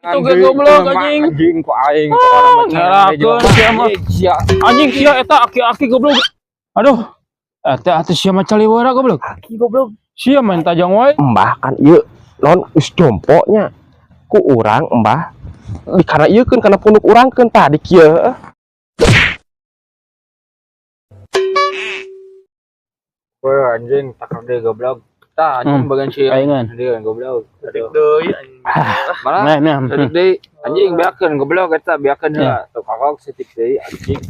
Itu ge goblok, anjing. Anjing ku aing. Ah, ngerakeun sia mah. Anjing sia eta aki-aki goblok. Aduh. Eta atuh sia mah caliwara goblok. Aki goblok. Sia main tajang wae. Mbah kan ieu non geus jompo nya. Ku urang mbah di kana ieu keun kana punduk urang keun tah di kieu. Wah, anjing takar deui goblok. Tah anjing bagian si Aingan. Dia goblok. Tarik deui anjing. Malah Nah, nah. tarik deui anjing beakeun goblok eta beakeun heula. Tuh kakak sitik deui anjing.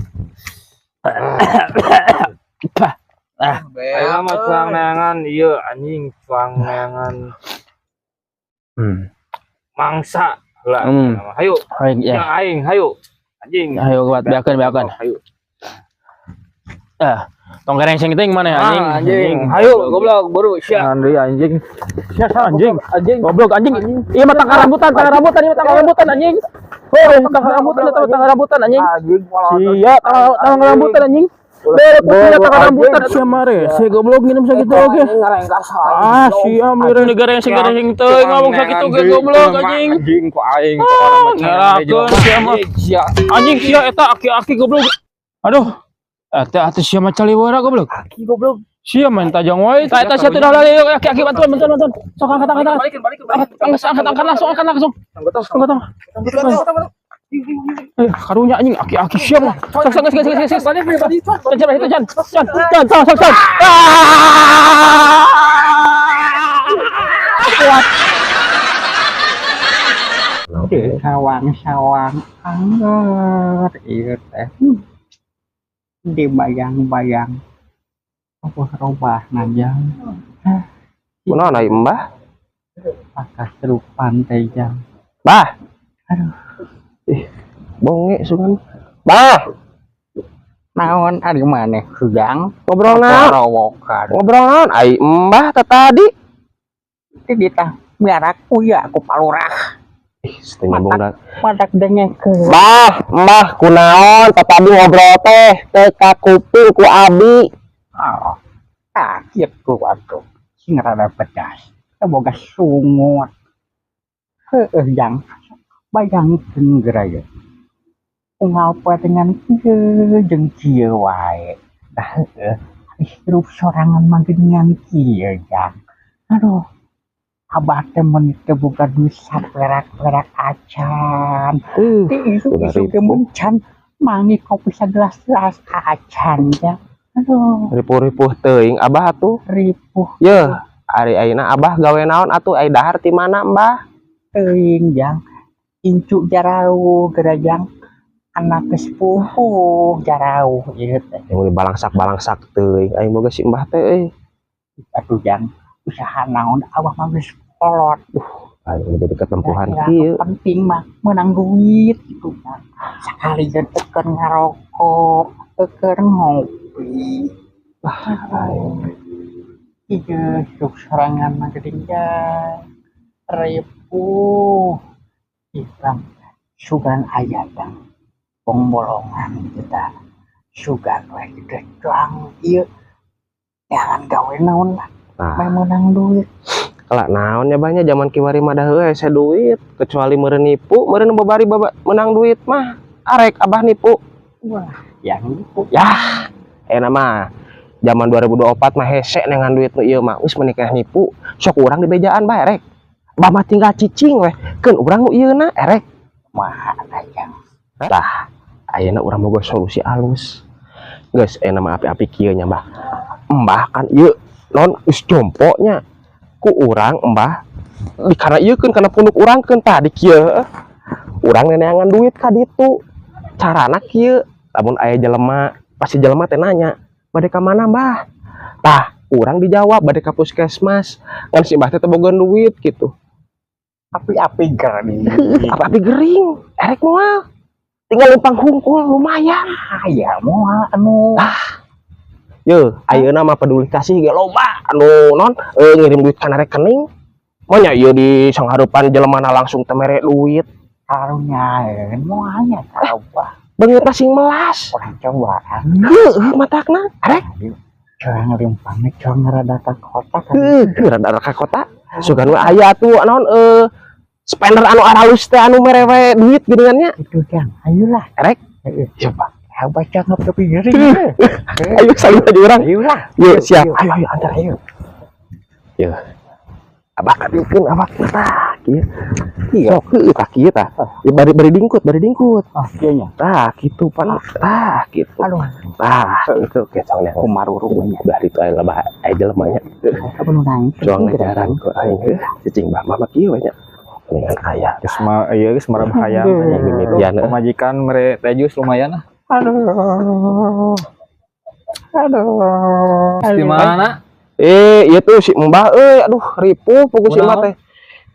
Ayeuna mah cuang neangan ieu anjing cuang neangan mangsa heula. Hayu, Aing ya. yang aing hayu. Anjing. Ayo kuat beakeun beakeun. Hayu. Ah, tong gerengseng teuing mana anjing. Ah, anjing. Hayu goblok buru sia. Anjing anjing. Sia anjing. Anjing. Goblok anjing. Iya mah tangkal rambutan, tangkal rambutan, iya mah tangkal rambutan anjing. Oh, tangkal rambutan eta tangkal rambutan anjing. Anjing Sia tangkal rambutan anjing. Bere kucing tangkal rambutan sia mare. Si goblok nginum sakitu oge. Ah, sia mere gerengseng-gerengseng teuing ngomong sakitu ge goblok anjing. Anjing ku aing. Ah, ngerakeun sia mah. Anjing sia eta aki-aki goblok. Aduh. Eta atuh sia mah caliwara goblok. Aki goblok. Sia main tajang wae. Tah eta sia teu lari aki-aki bantuan bantuan bantuan. Sok angkat angkat angkat. Balikin balikin balikin. Angkat angkat angkat langsung angkat langsung. Angkat angkat. Eh, karunya anjing aki-aki sia mah. Sok sok geus geus geus geus. Balik balik balik. Jan jan jan jan jan sok sok sok. Ah! Kuat. Sawang-sawang angger ieu teh dibayang-bayang apa robah najang. Kunaon ai mbah? Pakasrupan teh jang. Bah. Aduh. Ih, bonge sugan. Bah, Naon ari maneh sujang? Ngobrol naon? Rowokan. Ngobrol naon ai mbah teh tadi? Teh ditah miarak uya ku palurah. Ih, teu nyambung da. Matak dengekeun. Bah, mbah kunaon teh tadi ngobrol teh teu kakuping ku abi. Oh, sakit ku atuh. Sing rada pedas. Teu boga sungut. Heueuh jang. Bayangkeun geura ye. Unggal poe teh ngan kieu jeung kieu wae. Dah heueuh, hirup sorangan mah geuningan kieu jang. Aduh. Abah teh mun teu boga duit saperak-perak acan. Ti isuk-isuk ge mun can mangi kopi sagelas-gelas acan jang. Aduh, Ripuh-ripuh teuing abah atuh. Ripuh. Yeuh, ari ayeuna abah gawe naon atuh? Ai dahar ti mana mbah? Teuing jang. Incu jarauh geura jang. Anak geus pupuh jarauh ieu teh. Yang balangsak-balangsak teuing aing boga si mbah teh euy. Atuh jang, usaha naon abah mah geus kolot. Aing jadi ketempuhan Kira kieu. Penting mah menang duit gitu kan. Sakali jeung teu ngarokok, teu ngopi. Wah, iya, hidup sorangan mah geuning jang. Ripuh. Ikram sugan aya jang. Bong-bolongan kita. Sugan we gitu cuang ieu. Jangan gawe naon lah. Nah. Meh menang duit. Kelak naon nya banyak zaman kiwari mah dah heueuh hese duit kecuali meureun nipu meureun babari baba menang duit mah arek abah nipu. Wah, yang nipu. Yah, enak mah zaman 2024 mah hese nengan duit nu ieu mah geus menikah nipu sok urang di bejaan bae erek. Abah mah tinggal cicing weh keun urang nu ieu na erek. Mah jang. Tah, ayeuna urang boga solusi alus. Geus ayeuna mah api-api kieu nya mbah. Mbah kan ieu non geus jompo nya. Ku urang mbah di kana ieu keun kana punduk urang keun tah di kieu. Urang neneangan duit ka ditu. Carana kieu, lamun aya jelema, pasti jelema teh nanya, "Bade ka mana, Mbah?" Tah, urang dijawab bade ka puskesmas. Ngan si mbah teh teu boga duit gitu. Api-api gering. Api-api gering, erek moal. Tinggal lempang hungkul lumayan. Aya moal anu. Ye, ayeuna mah peduli kasih ge loba anu non ngirim duit kana rekening. Monya ieu di sangharupan jelemana langsung teu mere duit. Karunya moalnya coba. Beungeut sing melas. Urang cobaan. Heueuh matakna. Arek. Cuang limpangna cuang rada ka kota kan. Heueuh, rada ka kota. Sugan we aya tuh naon Spender anu aralus teh anu mere we duit geuningan nya. Itu jang, ayolah. Erek? Heeh. Siap, Pak. Abah cangap tapi gering. Ayo salim aja urang. Ayolah. Yuk, siap. Ayo, ayo, antar, ayo. Yuk. Abah kadieukeun, abah tah kieu. Sok heueuh tah kieu tah. Ya bari bari dingkut, bari dingkut. Oh, iya nya. Tah kitu pan. Tah kitu. Aduh, Tah itu kecongnya. kumarurungnya. Belah itu aya lebah aya jelema nya. Apa nu nangis? Cuang ngajaran ku aing heuh. Cicing bah mah kieu we nya. Dengan aya. Geus mah ieu geus marab hayang. Mimitian heuh. Pamajikan mere teh jus lumayan lah. Aduh. Aduh. Di mana? Eh, ieu tuh si Mbah euy, aduh ripuh pugu si Mbah teh.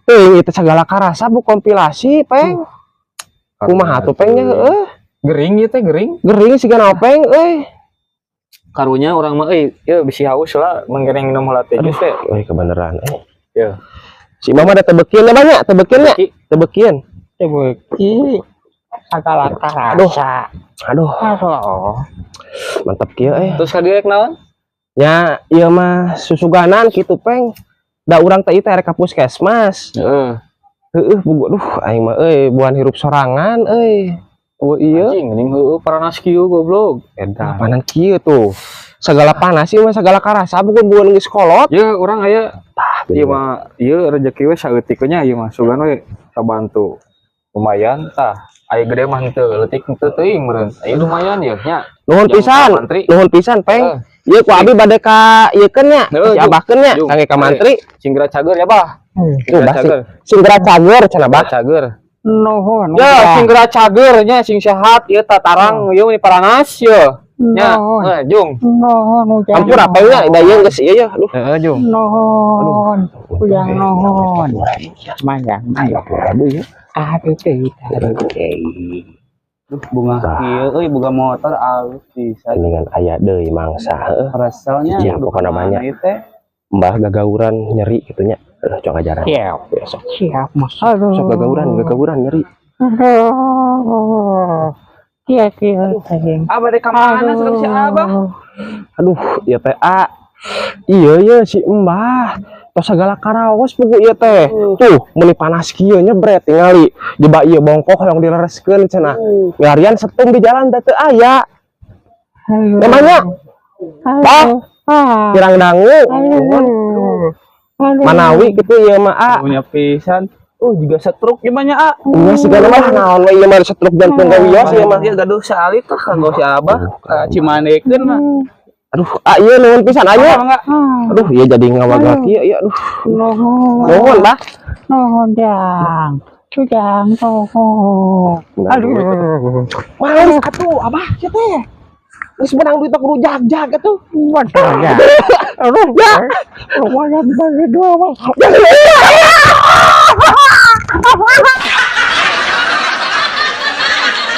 Teuing ieu teh sagala karasa bu kompilasi, Peng. Kumaha tuh Peng nya heueuh. Gering ieu teh gering. Gering siga peng euy. Karunya urang mah euy, ieu bisi haus lah menggereng minum heula teh jus teh. Euy kebeneran eh. Ya. Si Mama ada tebekieun banyak, tebekieun nya. Tebeki. Tebekieun. Tebeki. Sagala Aduh. karasa. Aduh, Aduh. mantap kieu eh. Terus ka dieu rek naon? Nya ieu mah susuganan kitu Peng. Da urang teh ieu teh rek ka puskesmas. Heeh. Heueuh bugu aduh aing mah euy buan hirup sorangan euy. Oh iya, Anjing geuning heueuh paranas kieu goblok. Edan. panan kieu tuh. Segala panas ieu mah segala karasa bukan buan geus kolot. Ya urang aya ieu mah ieu rezeki we saeutik we nya ieu mah sugan we kabantu. Lumayan tah. Aya gede mah henteu, leutik henteu teuing meureun. Aya lumayan ya nya. Nuhun Jang pisan. ka mantri. Nuhun pisan, Peng. Heeh. Ieu ku abi bade ka ieu-keun nya, Heeh, si jung. abahkeun nya, Jung. kangge ka mantri. Sing geura cager ya, Bah. Tuh, bah, Cager. sing geura cager cenah, Bah. Cager. Nuhun. Ya, sing geura cager nya, sing sehat ieu tatarang ieu meni paranas ye. Nya, Nuhun. heuh, Jung. Nuhun ujang. Ampura Peng nya, da ieu geus ieu ya. Aduh. Heeh, Jung. Nuhun. Ujang nuhun. Mayang mayang. Ribu ya. Aduh teh. Aduh teh. Bunga Tah. kieu euy boga motor alus bisa. Dengan aya deui mangsa heueuh. Rasalnya Iya, pokokna banyak. teh. Mbah gagauran nyeri kitu nya. Aduh, cok ajaran. Siap. Ya, sok. Siap mas. Aduh. Sok gagauran, gagauran nyeri. Aduh. Iya iya. Abah rek ka mana sareng si Abah? Aduh, ieu teh a. Iya iya si Mbah. Tos segala karaos pugu ieu teh. Tuh, meuni panas kieu nyebret tingali. Jeba ieu bongkok hoyong dilereskeun cenah. Milarian setum di jalan da teu aya. Namanya Bah, pirang dangu. Manawi kitu ieu mah a. Punya pisan. Oh, juga stroke gimana, A? Nya sigana mah naon we ieu mah stroke jantung ka wios ieu mah. Dia gaduh saalit tah kanggo si Abah. Ka Cimanekeun mah. Aduh, ah ieu nuhun pisan ayo. Mangga. Aduh, ieu jadi ngawagal kieu ieu aduh. Nuhun. Nuhun, Bah. Nuhun jang. Ujang nuhun. Aduh. Males atuh, Abah kieu teh. Geus menang duit kudu jag-jag atuh. Waduh ya. Aduh. Ya. Lumayan bagi dua mas. Ya.